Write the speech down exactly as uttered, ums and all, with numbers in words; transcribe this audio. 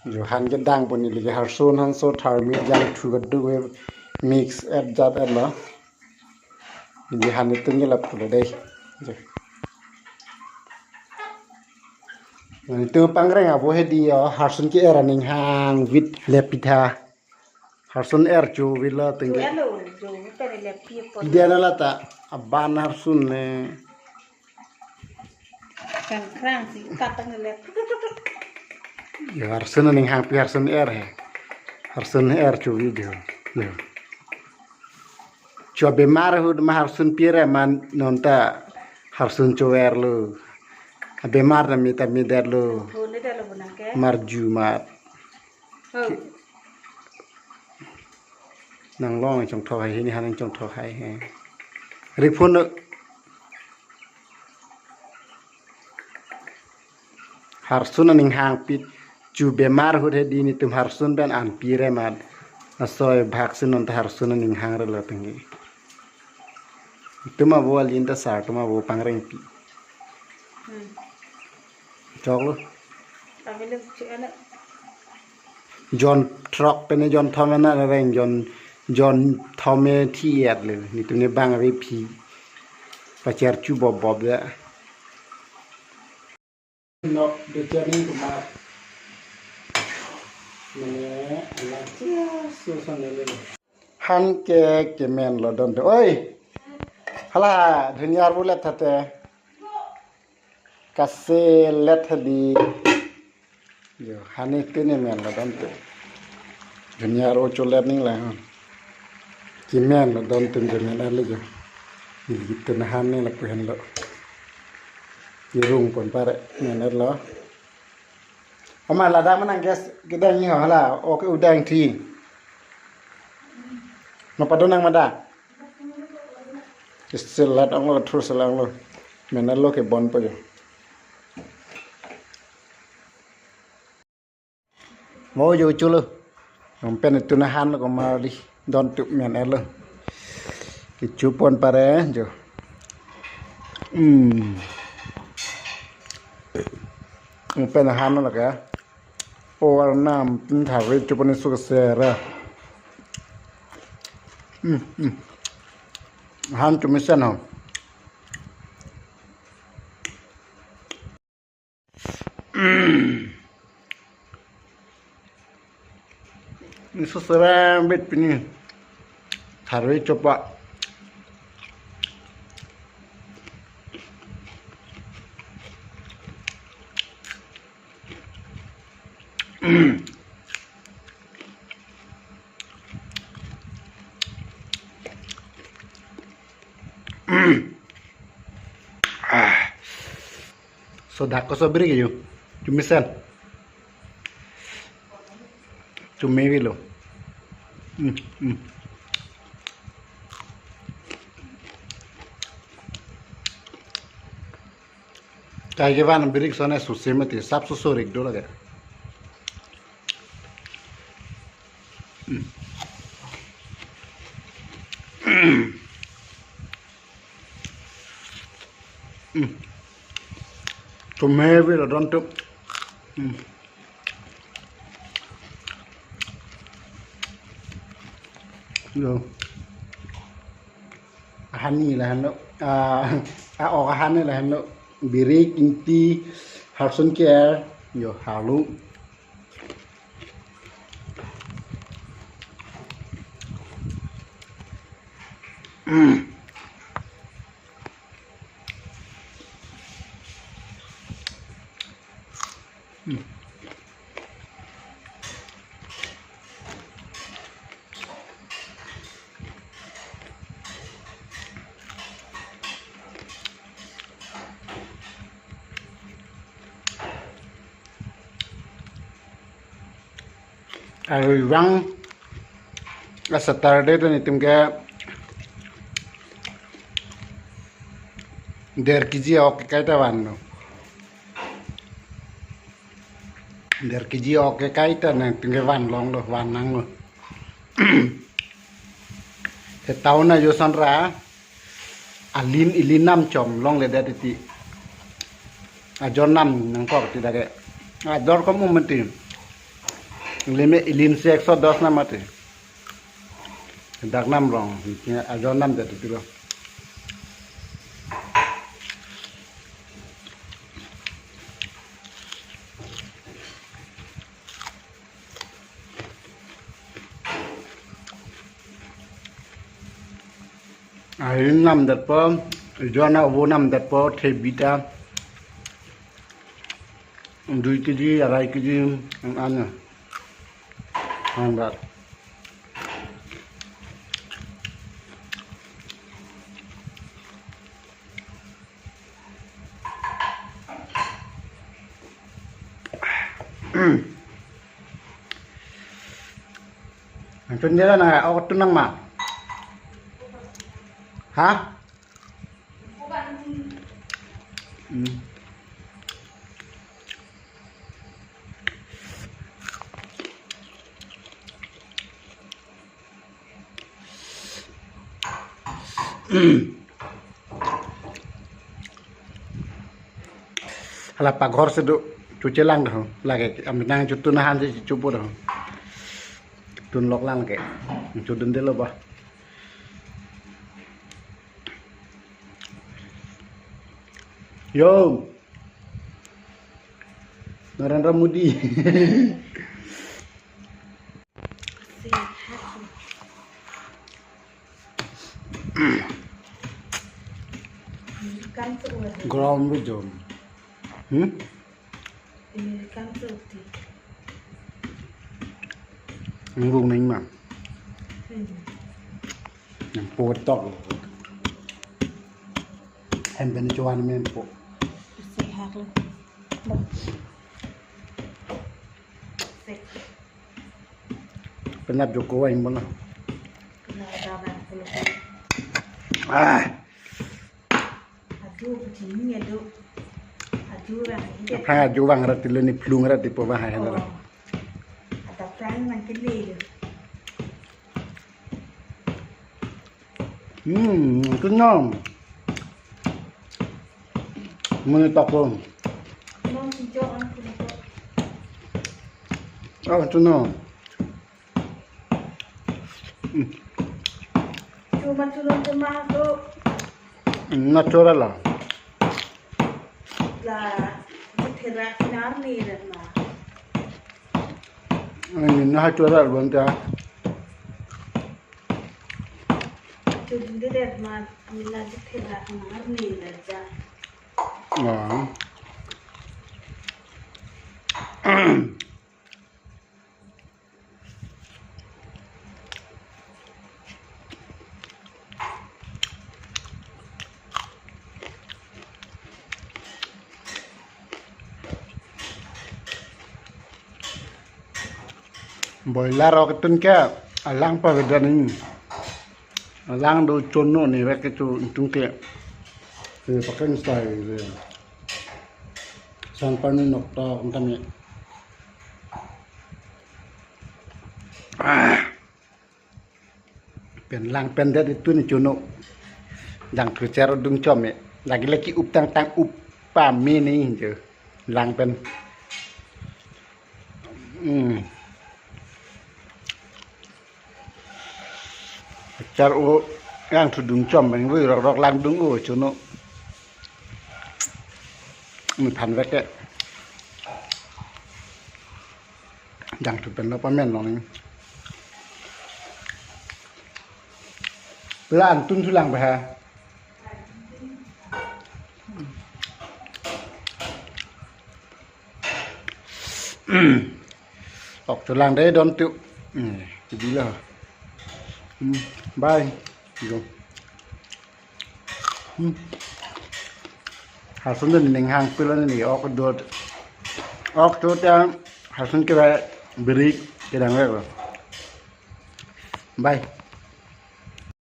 Jo han kedang pon neli ke harsun hanso tharmi jangthu kedo we mix et jat et lo. Neli han itum ke lapu lo dei. Jo. Nelitum pangreng avo hedi jo harsun ke-er aning hang vit le pitha. Harsun er chu vit lo tingke. Elo, jo, tadi le pi pon. Dia na lata aban harsun ne. Kangkrang si katang le. Jo harsun aning hang pi harsun er he. Harsun er chu vit jo. Jo. Cho bemar ahut ma harsun pi-re ma non ta harsun cho-er lo. Bemar ta mi ta mi det lo. Phone det lo bona ke. Mar ju ma. Oh. Nang long chongthok hai hini han chongthok hai he. Rik phone lo. Harsun aning hang pi chu bemar ahut hedi nelitum harsun pen an pi-re ma. Asoi bhak si non ta harsun aning hang re lo tingke. Itum avo alin ta sar atum avo pangreng pi. Hmm. Choklo. Kami lu cik anak. Jon throk pen jon thom anak reng jon jon thom e thi et le. Nelitum ne bang ave phi. Pacher chu bob bob ya. Nok de chani kumar. Mane ala chia su san le. Han ke kemen lo don te. Oi. Hala, dhuniar bulet thate. Kase let hedi. Jo, hani tini men lo don te. Dhuniar o cholet ning la han. Kemen lo don te jo men le jo. Neli tun han ni lapu henlo. Irung pon pare men lo. Oma ladak manang gas kedang ni hala, oke udang thi. No padon nang mada. Istilat ang lo, thur selang lo. Menal lo ke bon po jo. Mo jo chulo. Nong pen itu nahan lo kemari. Don tup men elo. Kichu pon pare jo. Hmm. Nong pen nahan lo ka. O arnam tin tharve chupani sukasera. Hmm, hmm. Han chumisen ho. Hmm. Ni sukasera bet pini. Tharve chupa. Ah. Sodak ko sobri ke yo. Chumisen. Chumevelo. Hmm, hmm. Kai kevan birik sone susi mati sap susurik do lage. Hmm. Hmm. Chumevelo don tup. Hmm. Lo. Hani lahenlo. Ah, ah, ok hani lahenlo. Birik, ingti, harsun ke-er. Jo, halu. Arui vang a Saturday ta netum ke der kg ok kekai ta vanlo. Der kg ok kekai ta netum ke van longlo, van nanglo. He town ajo sanra alin ili nam chom longledet titi. Ajor nam nangkok ti dake. Ajor kom um ti. Limit ilinsi ekso dos nam mati. Dak nam rong, ajo nam jadi tu lo. Ahin namdetpo, jona obo namdetpo, thebita. Dui kg, arai kg, ano. Ang rat. Ang tun dia na, oh, tun nang ma. Ha? Hmm. Hala paghor si do, chuche lang do, lake, ami nang chutun ahan si chupo do. Tun lok lang ke, chudun delo ba. Yo. Narendra Modi. Ground wisdom. Hmm? Nung nang ma. Nang po tok. Hem ben chuan men po. Sehak le. Sek. Penap joko wa imbona. Kena ada bang puluh. Ah. Aduh, kucing ni aduh. Aduh, bang. Aphrang ajo vang rat tilo ni phlung rat tipo vang hai hendra. Oh. Ada pran nang kele. Hmm, kenyang. Mene tapung. Nang hijau ang kulit. Oh, itu no. Hmm. Cuma culon cuma tu. Hmm, natural lah. La, thera sinar ni dan ma. Ini natural bonta. Chudun de det ma, mina je thela amar ne la ja. Ah. Boiler ok tun ke alang pavedan ini. Alang do chono ni vek ke chu tung ke. Ke pakai style ke. San panu nok to kami. Ah. Pen lang pen det itu ni chono. Jangthu cher dung chom e. Lagi lagi up tang tang up pa me ni je. Lang pen. Hmm. Cher o jangthu dung chom bang vui rok rok lang dung o chono. Mi phan vek ke. Jangthu pen lo pamen long ni. Pela an tun thu lang ba ha. Ok thu lang dei don tu. Hmm, tu bila. Hmm, bye. Go. Hmm. Hasun den ning hang pilo ni ok dot. Ok thu ta hasun ke ba birik kedang re. Bye.